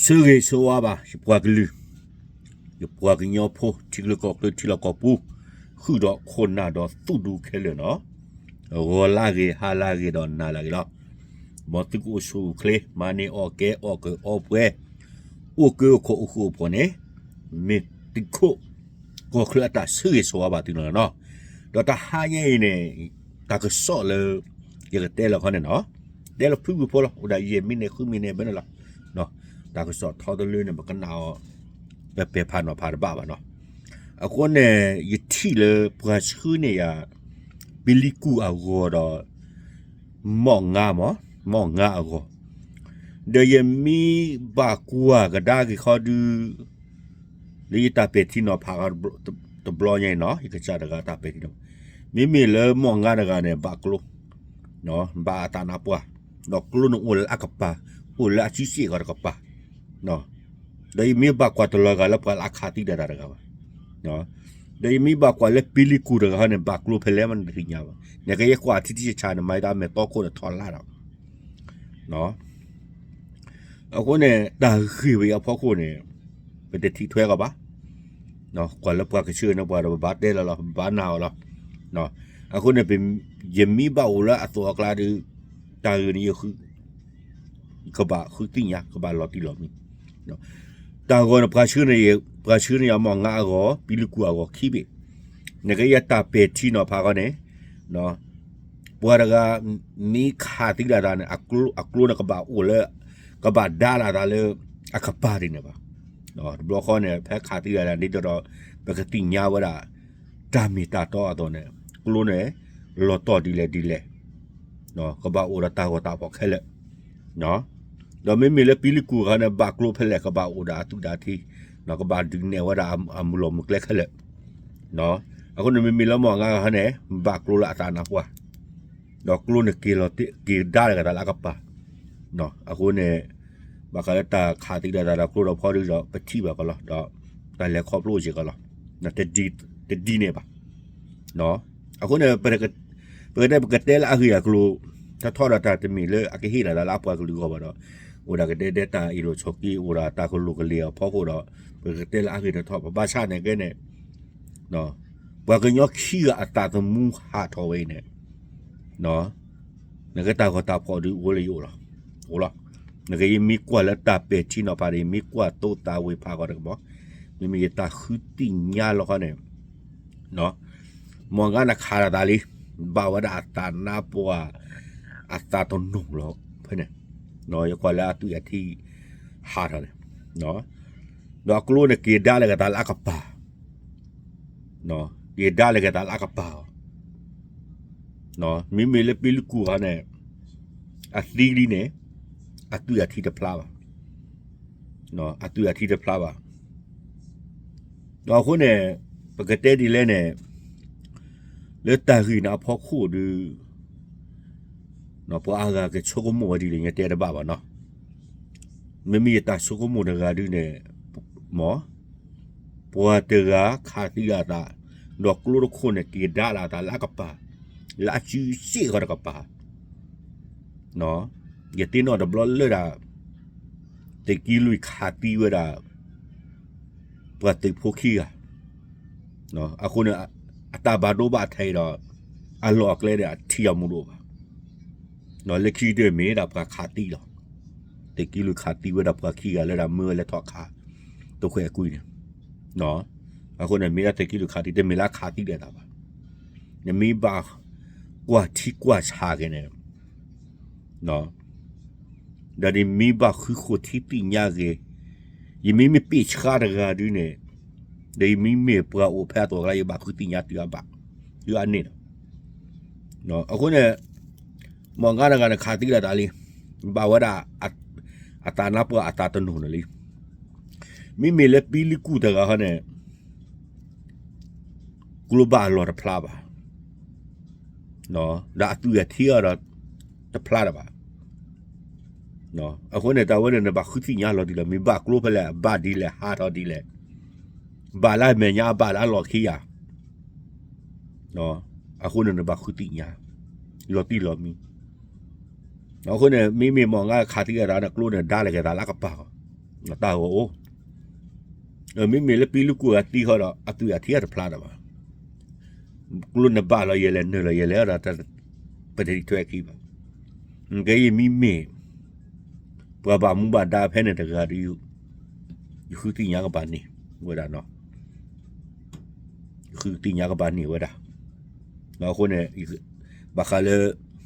ဆၢဂ့ၤဆၢဝါဘၣ် ယပှၤကလုာ်, ယပှၤကညီဖိ ထံချၢကီၢ်ချၢ ထံလီၢ်ကီၢ်ပူၤ, ဃုာ်ဒီးခိၣ်နၢ်ဒီးသူၣ်ဒူခဲလၢာ်နီၤ, ဂီၤလၢဂ့ၤ ဟါလၢဂ့ၤဒီးနၤလၢဂ့ၤလီၤ. မ်သုကအိၣ်ဆူၣ်အိၣ်ချ့ မၤန့ၢ်အီၣ်ကဲ အီၣ်ကၢအီပှဲၤ, အိၣ်ကၢအိၣ်ခိးအိၣ်ဃူအိၣ်ဖိးန့ၣ်, မ့ၢ်သုးခိၣ် ကီၢ်ချၢအတၢ်ဆၢဂ့ၤဆၢဝါဘၣ်သုနီၤနီၤ. ဒီးတဟါညါအံၤန့ၣ် တၢ်ကစီၣ်လၢ ယကတဲလီၤခီန့ၣ်နီၤ, တဲလီၤဖုၣ်ဖုၣ်ဖိလီၤ, အိၣ်ဒၣ်ယဲၢ်မံးနံး ဃုမံးနံးဘဲန့ၣ်လီၤ. တၢ်ကစီၣ်ထီတလၢန့ၣ် ပကနၣ်အီၤ ပပဲာ်ဖးနီၤဖးတဘၣ်ဘၣ်နီၤ. အဃိန့ၣ် ယထံၣ်လၢပှၤဆှၢန့ၢ်ယၤ ပံလံကူၢ်အဂီၤဒီး မီၣ်ငါမး, မီၣ်ငါအဂီၤ, ဒီးယမ့ၢ်ဘၣ်ကွၢ်ကဒါက့ၤခီဒု လၢယတၢ်ပဲာ်ထံနီၤဖး တဘျီညါအံၤနီၤ, ယကစၢ်တဂၤတၢ်ပဲာ်ထံနီၤ, မ့မ့ၢ်လၢမီၣ်ငါတဂၤန့ၣ် ဘၣ်ကျိ, ဘၣ်အသးနါပှၢ်, ဒီးကျိန့ၣ်အိၣ်လၢအကပၤ, အိၣ်လၢအစုစ့ၣ်ဂီၤတကပၤ, ဒီးယမ့ၢ်ဘၣ်ကွၢ်တလီၤဂာ်လၢပှၤလၢအခးသံဒၣ်တၢ်တဂၤဘၣ်, ဒီးယမ့ၢ်ဘၣ်ကွၢ်လၢပံလံကူၢ်တဂၤန့ၣ် ဘၣ်ကျိဖဲလဲၣ်မးနတသ့ၣ်ညါဘၣ်, နကယဲၢ်ကွၢ်ထံထံဆးဆးန့ၣ် မၤတၢ်မဲာ်တီခိၣ်န့ၣ်ထီၣ်လၢ်ဒီး အဃိန့ၣ် တၢ်ဂ့ၢ်ဝဲအံၤအဖီခိၣ်န့ၣ် ပတထံၣ်ထွဲကီးဘၣ်, ကွၢ်လၢပှၤကဆှၢန့ၢ်ပှၤဒီး ပဘၣ်တဲလီၤလီၤ ပဘၣ်နာ်အီၤလီၤ. အဃိန့ၣ် ယမ့ၢ်ဘၣ်အိၣ်လၢအသိးအကျါဒီး တၢ်ဂ့ၢ်န့ၣ်ယဃု ကဘၣ်ဃုသ့ၣ်ညါ ကဘၣ်လီၤတံၢ်လီၤမံ. တၢ်ဂီၤန့ၣ် ပှၤဆှၢန့ၢ်ယၤ ပှၤဆှၢန့ၢ်ယၤမီၣ်ငါအဂီၤ ပံလံကူၢ်အဂီၤခံဘ့ၣ်, နကယဲၢ်တၢ်ပဲာ်ထံနီၤဖးခီန့ၣ် ပှၤတဂၤ မ့ၢ်ခးသံဒၣ်တၢ်န့ၣ် အကျိန့ၣ်ကဘၣ်အိၣ်လၢ ကဘၣ်ဒါလီၤတၢ်လၢ အကပၤဒ်န့ၣ်ဘၣ်. တဘျီဃီန့ၣ် ဖဲခးသံဒၣ်တၢ်ဒ်သိးဒီး ပကသ့ၣ်ညါဝဲဒၣ် တၢ်မ့ၢ်တၢ်တီအသိးန့ၣ် ကျိန့ၣ် လီၤတီၢ်ဒ်လဲၣ်ဒ်လဲၣ် ကဘၣ်အိၣ်ဒီးတၢ်ဂီၤတၢ်ဖီၣ်ခဲလၢာ် ဒီးမ့မ့ၢ်လၢပံလံကူၢ်အခါန့ၣ် ဘၣ်ကျိဖဲလဲၣ် ကဘၣ်အိၣ်ဒီးအသူးဒၣ်ထံ, ကဘၣ်ဒုးနဲၣ်ဝဲဒၣ်အမုၢ်လီၢ်မုၢ်ကျဲခဲလၢာ်. အဃိန့ၣ် မ့မ့ၢ်လၢမီၣ်ငါအခါန့ၣ် ဘၣ်ကျိလၢအသးနါပှၢ်, ဒီးကျိန့ၣ်က့ၤလီၤ က့ၤဒါလီၤက့ၤသးလၢအကပၤ, အဃိန့ၣ် ဘၣ်ဃးလၢတၢ်ခးသံဒၣ်တၢ်ဒီးကျိဒီးဖီဒုဒီး ပထံၣ်ဘၣ်ကီးလီၤ ဒီးတၢ်လဲၤခီဖျိစ့ၢ်ကီးလီၤ. တဒ်န့ၣ်ဘၣ်. အဃိန့ၣ် ပကတဲ ပကတဲလၢအဂ့ၢ်အကျိၤ ထီထီၣ်ဒီးတၢ်တမ့ၢ်လၢအကဟ့ၣ်ဒၣ်တၢ်လၢအပှၤကလုာ်အဂီၢ်ဘၣ်ဒီး အိၣ်ဒၣ်ကဒဲဒဲတၢ်အ့ၣ်လိာ်ဆိးက့ အိၣ်ဒၣ်တၢ်ကလိာ်ကလံၤအဖီခိၣ်ဒီး ပကတဲလၢအဂ့ၢ်ထီထီၣ် ပဘၣ်ဆၣ်န့ၣ်ကဲန့ၣ် ပှၤကညီခံဂၤအသးသမူဟးထီၣ်ဝဲအံၤန့ၣ် နကဲတၢ်ဂီၤတၢ်ဖီၣ်ဒုးအိၣ်လၢယအိၣ်လီၤ, အိၣ်လီၤ. နကယမ့ၢ်ကွၢ်လၢတၢ်ပဲာ်ထံနီၤဖးဒီး ယမ့ၢ်ကွၢ်သိသးဝ့ၤဖးဂီၤတကမီၤ, မ့မ့ၢ်ယတၢ်ဃုသ့ၣ်ညါလီၤခီန့ၣ် မီၣ်ငါန့ၣ်ခးလီၤသးလံ, ဘၣ်ဝဲဒၣ်အသးနါပှၢ် အသးတနီၤလီၤဖဲန့ၣ်, ယကွၢ်လၢအသွံၣ်အထံ ဟးထီၣ်န့ၣ်, ဒီးအကျိန့ၣ်က့ၤဒါလီၤက့ၤသးလၢအကပၤ က့ၤဒါလီၤက့ၤသးလၢအကပၤအီၤ, မ့မ့ၢ်လၢပံလံကူၢ်အခါန့ၣ် အသံလံန့ၣ် အသွံၣ်အထံတဖျါဘၣ်, အသွံၣ်အထံတဖျါဘၣ်. ဒီးအဃိန့ၣ် ပကတဲဒ်လဲၣ်န့ၣ် လၢတၢ်ဂ့ၢ်န့ၣ်အဖီခိၣ်ဒီး ပှၤအါဂၤကဆိကမိၣ်ဝဲဒ်လဲၣ် ယတဲတဘၣ်ဘၣ်နီၤ. မ့မ့ၢ်ယတၢ်ဆိကမိၣ်တဂၤဒုန့ၣ် မ့ၢ် ပှၤတဂၤခးသံအသး ဒီးကျိတခိၣ်န့ၣ် က့ၤဒါလီၤအသးလၢအကပၤ လၢအစုစ့ၣ်ဃီတကပၤ ယသ့ၣ်နီၣ်တဘျီလၢဒၣ် သုးက့လွံၢ်ခးသံဝဲဒၣ် ပှၤသုးဖိခံဂၤ, အဃိန့ၣ် အတၢ်ဘၣ်ဒိဘၣ်ထံးဒီး အလီၢ်အကျဲဒီးအထံၣ်အမူးတအိၣ်ဘၣ်. လၢခံကတၢၢ်မ့ၢ်ဒၣ်ပှၤခးသံလီၤ. သုးက့လွံၢ်ခးသံဝဲဒၣ်ပှၤခံဂၤလၢဒၣ်မၢဝဲလဲၤထီၣ်ခး တခွဲးအကွံန့ၣ်, အဃိန့ၣ် မ့ၢ်ဒၣ်သုးက့လွံၢ်ခးသံ တမ့ၢ်လၢအခးသံဒၣ်တၢ်ဘၣ်. နမ့ၢ်ဘၣ်ကွၢ်ထံကွၢ်ဆးက့ၤန့ၣ် ဒီးနမ့ၢ်ဘၣ်ဃုဃိထံသ့ၣ်ညါဂ့ၤ, ယမ့မ့ၢ်ပ့ၢ်ဆှါတဂၤဒုန့ၣ်, ဒီးယမ့မ့ၢ်ပှၤအိၣ်ဖဲအသိးအကျါ ယဘၣ်ဃုသ့ၣ်ညါတုၤအဘၣ်, တုၤအန့ၣ်လီၤ. အဃိန့ၣ် မ့ၢ်ငါတဂၤန့ၣ်ခးသံလၢတၢ်လံ, ဘၣ်ဝဲဒၣ် အသးနါပှၢ်အသးတနီၤန့ၣ်လံ. မ့မ့ၢ်လၢပံလံကူၣ်တဂၤဟီန့ၣ် ကျိဘၣ်အလီၢ်တဖျါဘၣ်, ဒီးအသွံၣ်အထံအီၤဒီး တဖျါတဘၣ်. အဃိန့ၣ် တၢ်ဝဲန့ၣ် နဘၣ်ဃုသ့ၣ်ညါလီၤတံၢ်လီၤမံ ဘၣ်ကျိဖဲလဲၣ် ဘၣ်ဒ်လဲၣ် ဟးထီၣ်ဒ်လဲၣ်, ဘၣ်လၢအမဲာ်ညါအဘၣ်လၢအလီၢ်ခံဂၤ, အဃိန့ၣ် နဘၣ်ဃုသ့ၣ်ညါ လီၤတံၢ်လီၤမံ. အဃိန့ၣ် မ့မ့ၢ်မ့ၢ်ငါခးသံအသးန့ၣ် ကျိန့ၣ်ဒါလီၤက့ၤသးလၢအကပၤအီၤ, တၢ်ဂီၤအိၣ်, မ့မ့ၢ်လၢပံလၢကူၣ်အဂၤသံဃီဒီး အသွံၣ်အထံအတဖျါတၢ်ဘၣ်. ကျိန့ၣ်ဘၣ်လီၤယဲလဲၣ် နုာ်လီၤယဲလဲၣ်ဒီး ပတထံၣ်ထွဲအခံဘၣ်. ကဲယမ့မ့ၢ် ပှၤဘၣ်မူဘၣ်ဒါဖဲန့ၣ်တဂၤဒီး ယဃုသ့ၣ်ညါကဘၣ်န့ၢ်ဝဲဒၣ်နီၤ, ယဃုသ့ၣ်ညါကဘၣ်န့ၢ်ဝဲဒၣ်. အဃိန့ၣ် ဘၣ်ဃးလၢ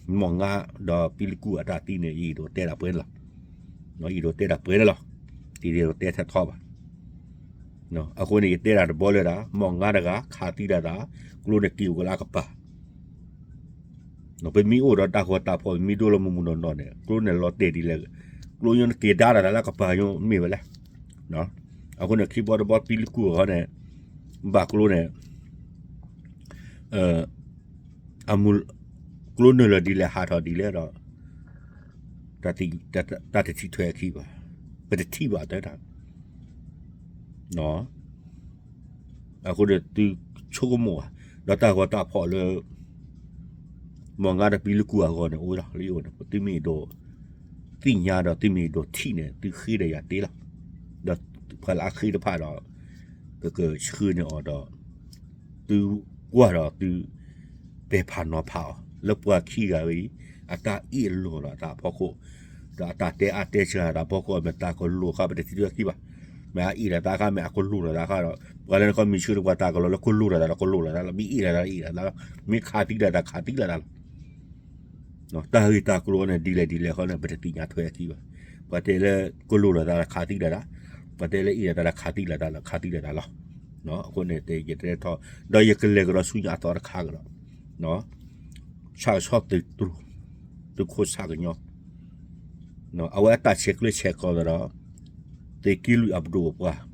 မီၢ်ငါဒီးပံလၢကူၣ်အတၢ်သံန့ၣ် ယအဲၣ်ဒိးတဲဒၣ်ပှဲၤန့ၣ်လီၤ. ယအဲၣ်ဒိးတဲဒၣ်ပှဲၤန့ၣ်လီၤ. ယအဲၣ်ဒိးတဲထဲထီဘၣ်. အဃိန့ၣ် ယတဲဒၣ်တဘျီလၢဒၣ် မီၢ်ငါတဂၤ ခးသံဒၣ်တၢ် ကျိန့ၣ်က့ၤအိၣ်ကလၢအကပၤ ပမ့ၢ်အိၣ်ဒီးတၢ်ဂီၤတၢ်ဖီၣ် ပမ့ၢ်ဒိလီၤမုၢ်မုၢ်နီၢ်နီၢ်န့ၣ် ကျိန့ၣ်လီၤတဲာ်ဒ်လဲၣ်, ကျိညိန့ၣ်က့ၤဒါတၢ်လၢကပၤညိမ့ၢ်ဝဲလဲၣ်. အဃိန့ၣ် ခံဘီတဘီပံလၢကူၣ်အဂီၢ်န့ၣ် ဘၣ်ကျိန့ၣ် အမူ ကျိနုာ်လီၤဒ်လဲၣ် ဟးထီၣ်ဒ်လဲၣ်ဒီး တၢ်တထံၣ်ထွဲအခံဘၣ်, ပတထံၣ်ဘၣ်တဲတၢ် အဃိန့ၣ်သုဆိကမိၣ်ဧါ, ဒီးတၢ်ဂီၤတၢ်ဖီၣ်လၢ မီၢ်ငါဒီးပံလၢကူၣ်အဂီၢ်န့ၣ် အိၣ်ဒီးလၢယအိၣ်န့ၣ် သုမ့ၢ်အဲၣ်ဒိးသ့ၣ်ညါဒီးသုမ့ၢ်အဲၣ်ဒိးထံၣ်န့ၣ် သုဃ့ဒီးယၤတ့လီၤ. ဒီးပှၤလၢအဃ့တဖၣ်ဒီး ပကဆှၢန့ၢ်အီၤဒီး သုကွၢ်ဒီးသု ပဲာ်ဖးနီၤဖးအီၤ လၢပှၤခံဂၤဝဲအံၤ အတၢ်အ့ၣ်လိာ်ဒီးတၢ်အဖီခိၣ်, ဒီးအတၢ်တဲအါတဲစှၤတၢ်အဖီခိၣ် မ့ၢ်တၢ်ကလိၤဃီ ပတထံၣ်ထွဲအခံဘၣ်. မ့ၢ်အအ့ၣ်လိာ်တၢ်ဃီ မ့ၢ်အကလိၤလိာ်တၢ်ဃီဒီး ပှၤလၢနခီမ့ၢ်ဆှၢန့ၢ်ပှၤတၢ်ကလီၤလၢကလိၤလိာ်တၢ်ဒီး ကလိၤလိာ်တၢ်လီၤ. မ့ၢ်အ့ၣ်လိာ်တၢ် အ့ၣ်လိာ်တၢ်လီၤ. မ့ၢ်ခးသံလိာ်တၢ် ခးသံလိာ်တၢ်လီၤ. တၢ်ဂ့ၢ်တၢ်ကျိၤန့ၣ် ဒ်လဲၣ်ဒ်လဲၣ်ဃီန့ၣ် ပတသ့ၣ်ညါထွဲအခံဘၣ်. ပှၤတဲလၢကလိၤလိာ်တၢ်ဒီးခးသံလိာ်တၢ်, ပှၤတဲလၢအ့ၣ်လိာ်တၢ်ဒီးခးသံလိာ်တၢ်လီၤ, ခးသံလိာ်တၢ်လီၤ. အဃိန့ၣ် ယတဲထီၣ် ဒီးယကလဲၤကဒီးဆူညါအသီတခါကဒီး ဆၣ်ကဆီသုးတြူၢ် သုးခိၣ်ဆၣ်ကညီ အဝဲအတၢ်ဆဲးကျၢဆဲးကျိးဒီး သုးက့လွံၢ်အပဒိၣ်အပှၤ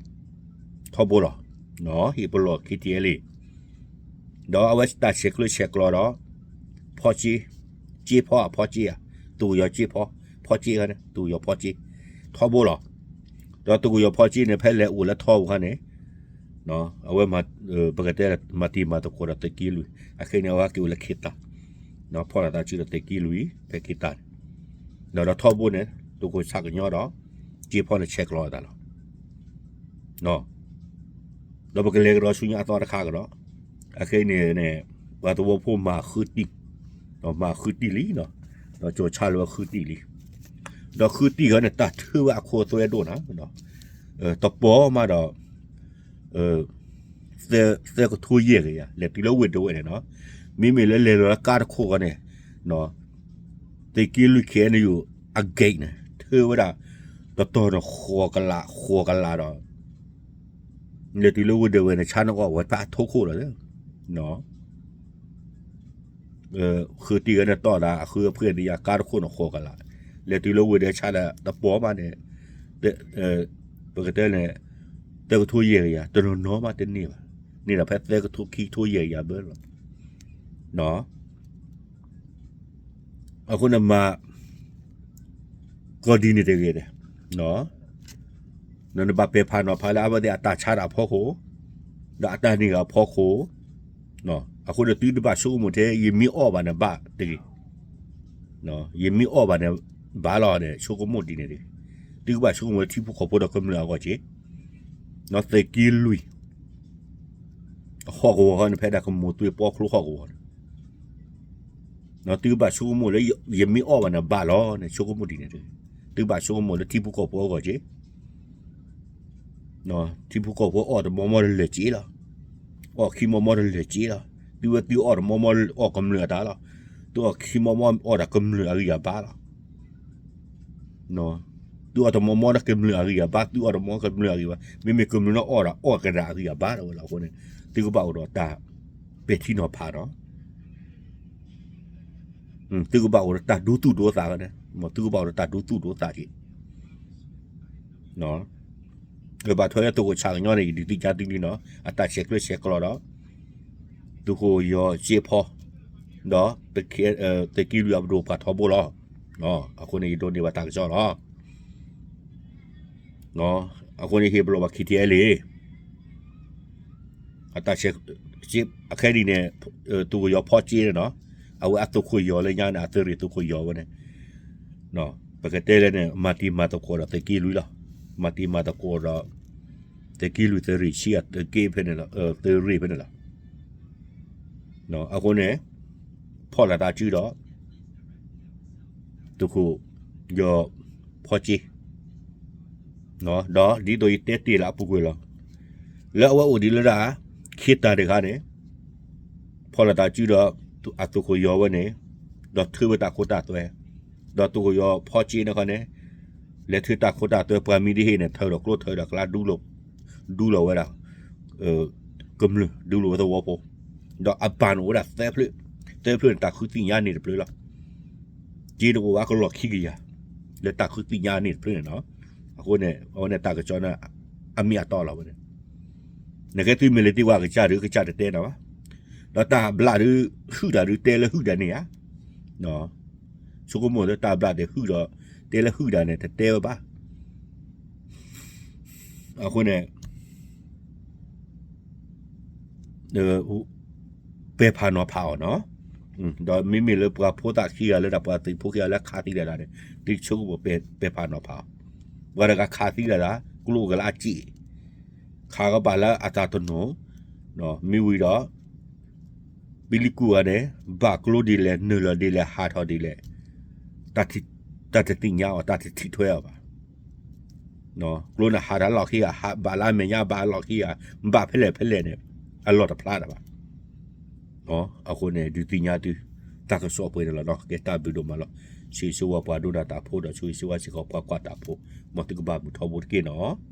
ထီဘိလီၤ, ဟ့ၣ်ပလီၢ် ခံထံၣ်အဲလ့ၣ်, ဒီးအဝဲတၢ်ဆဲးကျၢဆဲးကျိးဒီး ဖီကၠ့, ကၠ့ဖီအဖီကၠ့ဧါ, သုးကယီၤကၠ့ဖီ, ဖီကၠ့န့ၣ် သုးကယီၤဖီကၠ့, ထီဘိလီၤ. ဒီးသုးကယီၤဖီကၠ့န့ၣ် ဖဲလဲၤအိၣ်လၢထီဘိခါန့ၣ် အဝဲ ပကတဲမၤတံၤမၤသကိးဒီးသုးက့လွံၢ် အခဲအံၤန့ၣ် အဝဲက့ၤအိၣ်လၢခ့သၣ်, ဖီၣ်လိာ်သးစုဒီးသုးက့လွံၢ် ဖဲခ့သၣ်န့ၣ်, ဒီးထီဘိန့ၣ် သုးခိၣ်ဆၣ်ကညီဒီး ကၠ့ဖီန့ၣ်ဆဲးကျိးလိာ်သးလီၤ. ဒီးပကလဲၤကဒီးဆူညါအသီတခါကဒီး, အခဲအံၤန့ၣ် ပှၤသဝီဖိမၤဃုတံၢ်, မၤဃုတံၢ်လံ, ဒီးကၠီၤဆၣ်လၢဃုတံၢ်လံ, ဒီးဃုတံၢ်ဃီန့ၣ် တၢ်ထုဝဲအခိအသွဲဒိၣ်နၤ, တပီၤမးဒီး သၢကထိယဲၢ်ကယၤ လဲၤတုၤလၢဝ့ၢ်ဒဝဲၢ်န့ၣ်နီၤ, မ့မ့ၢ်လၢလဲၤလီၤလၢကါတခိၣ်ဃီန့ၣ် သုးက့လွံၢ် ခ့ၣ်အဲၣ်ယူၣ် အ gate န့ၣ် ထုဝဲဒၣ် တတီၤန့ၣ်ဃိးကလး ဃိးကလးဒီး လဲၤတုၤလၢဝ့ၢ်ဒဝဲၢ်န့ၣ် ဆါန့ၢ်အီၣ်ဝဲဖဲအထိခိၣ်လီၤ. ဃုတံၢ်ဂၤန့ၣ်တီၢ်ဒၣ် အဃုအဖှဲၣ်န့ၣ်ယါ ကါတခိၣ်န့ၣ်ဃိးကလး, လဲၤတုၤလၢဝ့ၢ်ဒဝဲၢ်ဆါဒီးတပီၤမးန့ၣ် ပကတဲန့ၣ် သၢကထိယဲၢ်ကယၤ တနီၤနီၤမးတန့ၢ်ဘၣ်, န့ၢ်ဒၣ်ဖဲသၢကထိခံကထိယဲၢ်ကယၤဘၢလီၤ. အဃိန့ၣ်မၤ ကီၢ်ဒ်န့ၣ်တဂ့ၤဒီး နဘၣ်ပဲာ်ဖးနီၤဖးလၢအဝဲသ့ၣ်အတၢ်ဆါတၢ်အဖီခိၣ် ဒီးအတၢ်န့ၢ်ဂၤအဖီခိၣ်, အဃိန့ၣ်သုတဘၣ်ဆိကမိၣ်ထဲ ယမ့ၢ်အီၣ်ဘၣ်န့ၣ်ဘၣ်တဂ့ၤ, ယမ့ၢ်အီၣ်ဘၣ်န့ၣ်ဘၣ်လီၤန့ၣ် ဆိကမိၣ်ဒ်န့ၣ်တဂ့ၤ, သုကဘၣ်ဆိကမိၣ်လၢထံဖိကီၢ်ဖိဒီးကမျၢၢ်အဂီၢ်က့ၤ, သုးက့လွံၢ် ဟီၣ်ကဝီၤဃီန့ၣ် ဖဲဒၣ်ကမိၢ်သွ့ၣ်ပီချိဟီၣ်ကဝီၤန့ၣ် သုကဘၣ်ဆိကမိၣ်လၢ ယမ့ၢ်အီၣ်ဘၣ်န့ၣ်ဘၣ်လီၤန့ၣ် ဆိကမိၣ်ဒ်န့ၣ်တဂ့ၤ, သုကဘၣ်ဆိကမိၣ်လၢထံဖိကီၢ်ဖိအဂီၢ်က့ၤ, ထံဖိကီၢ်ဖိအီၣ်တမီမီတလၢာ်က့ၤလီၤ, အီၣ်ခံမီမီတလၢာ်က့ၤလီၤ, သုဝဲသုအီၣ်တမီမီအီၣ်ကမျၢၢ်အတၢ်လီၤ, သုအီၣ်ခံမီမီအီၣ်ဒၣ်ကမျၢၢ်အဂံၢ်အဘါလီၤ. သုအီၣ်တမီမီဒီးကမျၢၢ်အဂံၢ်အဘါ, သုအီၣ်တမီကမျၢၢ်အဂံၢ်ဘါ, မ့မ့ၢ်ကမျၢၢ်န့ၣ်အီၣ်ဒၣ်အီၣ်ကဒၣ်အဂံၢ်အဘါလီၤဝဲလီၤ. အဃိန့ၣ် သုကဘၣ်အိၣ်ဒီးတၢ်ပဲာ်ထံနီၤဖးဒီး သုကဘၣ်အိၣ်ဒီးတၢ်ဒိသူၣ်ဒိသးန့ၣ်, သုကဘၣ်အိၣ်ဒီးတၢ်ဒိသူၣ်ဒိသးက့ၤ ဘၣ်ထွဲလၢသုးခိၣ်ဆၣ်ကညီန့ၣ် ယဒုးသ့ၣ်ညါသုလံနီၤ, အတၢ်ဆဲးကျၢဆဲးကျိးဒီး သုးခိၣ်ယီၤကၠ့ဖီ ဒီး သုးက့လွံၢ်အပဒိၣ်ပှၤထီဘိလီၤ. အဃိန့ၣ် ယဒိးန့ၢ်ဘၣ်တၢ်ကစီၣ်လီၤ. အဃိန့ၣ် ဟ့ၣ်ပလီၢ်ဘၣ် ခံထံၣ်အဲလ့ၣ် အတၢ်ဆဲး အခဲဒ်န့ၣ် သုးခိၣ်ယီၤဖီကၠ့န့ၣ်နီၤ, အဝဲအသုးခိၣ်ယီၤလၢညါန့ၣ် အသုးရ့ၣ်သုးခိၣ်ယီၤဝဲန့ၣ် ပကတဲလဲၣ်န့ၣ် မၤတံၤမၤသကိးဒီးသုးက့လွံၢ်လီၤ. မၤတံၤမၤသကိးဒီး သုးက့လွံၢ် သုးရ့ၣ်ဆံ သုးက့ဖဲန့ၣ်လီၤ, သုးရ့ၣ်ဖဲန့ၣ်လီၤ. အဃိန့ၣ် ဖီၣ်လိာ်သးစုဒီး သုးခိၣ်ယီၤဖီက့, ဒီးဒ်သိးယတဲတ့ၢ်လၢအပူၤကွံာ်လီၤ. လၢအဝဲအိၣ်ဒံးလၢဒၣ် ခ့တၢ်တခါန့ၣ် ဖီၣ်လိာ်သးစုဒီး အသုးခိၣ်ယီၤဝဲန့ၣ် ဒီးထုးဝဲတၢ်ခိတၢ်သွဲ, ဒီးသုးခိၣ်ယီၤဖီက့န့ၣ်ခီန့ၣ် လဲၤထုးတၢ်ခိတၢ်သွဲ ပှၤမံၤတဟ့ၣ်န့ၣ် ထၢဒီးကျိထၢဒီးကျါ ဒူလီၤဝဲဒၣ် ကမျၢၢ် ဒူလီၤဝဲသဝီဖိ, ဒီးအဘၣ်န့ၣ်အိၣ်ဝဲဒၣ်သၢဖျၢၣ်, သၢဖျၢၣ်န့ၣ် တၢ်ဃုသ့ၣ်ညါန့ၢ်တဖျၢၣ်လီၤ. က့တအိၣ်ဘၣ် ကလီၢ်ခံကယၤ လၢတၢ်ဃုသ့ၣ်ညါန့ၢ်တဖျၢၣ်န့ၣ်လီၤ. အဃိန့ၣ် အဝဲန့ၣ်တၢ်ကစီၣ်န့ၣ် အမ့ၢ်အတီလီၤဝဲန့ၣ်. နကဲသုးမ့ၢ်လၢတ့ၢ်ဝဲကစၢ်ဒုး ကစၢ်တတဲနၤဘၣ်, ဒီးတၢ်ဘျးဒုး ဟုၣ်တၢ်ဒုး တဲလၢဟုၣ်တၢ်န့ၣ်ဧါ. ဆိကမိၣ်လၢတၢ်ဘျးသ့ၣ်ဟုၣ်ဒီး တဲလၢဟုၣ်တၢ်န့ၣ် တတဲဝဲဘၣ်. အဃိန့ၣ် ပဲာ်ဖးနီၤဖးအီၤနီၤ. ဒီးမ့မ့ၢ်လၢပှၤဖိသၣ်ခံဂၤလၢတၢ်ပှၤသုးဖိခံဂၤလၢခးသံဒၣ်တၢ်န့ၣ် သုဆိကမိၣ်ပဲာ်ဖးနီၤဖးအီၤ, ပှၤတဂၤခးသံဒၣ်တၢ် ကျိအိၣ်ကလၢအစ့ၣ်, ခးကဘၣ်လၢအတၢ်တနီၤ, မ့ၢ်ဝံၤဒီး ပလံၤကူၣ်ဂၤန့ၣ် ဘၣ်ကျိဒ်လဲၣ် နုာ်လီၤဒ်လဲၣ် ဟးထီၣ်ဒ်လဲၣ်, တၢ်တသ့ၣ်ညါအီၤ တၢ်တထံၣ်ထွဲအီၤဘၣ်. ကျိန့ၣ်ဟးတၢ်လီၢ်ခံဂၤ ဘၣ်လၢအမဲာ်ညါ ဘၣ်လီၢ်ခံဂၤ ဘၣ်ဖဲလဲၣ်ဖဲလဲၣ်န့ၣ် အလီၢ်တဖျါတၢ်ဘၣ်. အဃိန့ၣ် ဒုးသ့ၣ်ညါသု တၢ်ကစီၣ်ပှဲၤန့ၣ်လီၤနီၤ. ကဲတၢ်ဘျုးဒိၣ်မးလီၤ. ဆိၣ်ဂ့ၤဆိၣ်ဝါပှၤဒိကနၣ်တၢ်ဖိဒီး ဆိၣ်ဂ့ၤဆိၣ်ဝါစ့ၢ်ကီးပှၤကွၢ်တၢ်ဖိ, မ်သုကဘၣ်မုာ်ထီဘိတက့ၢ်နီၤ.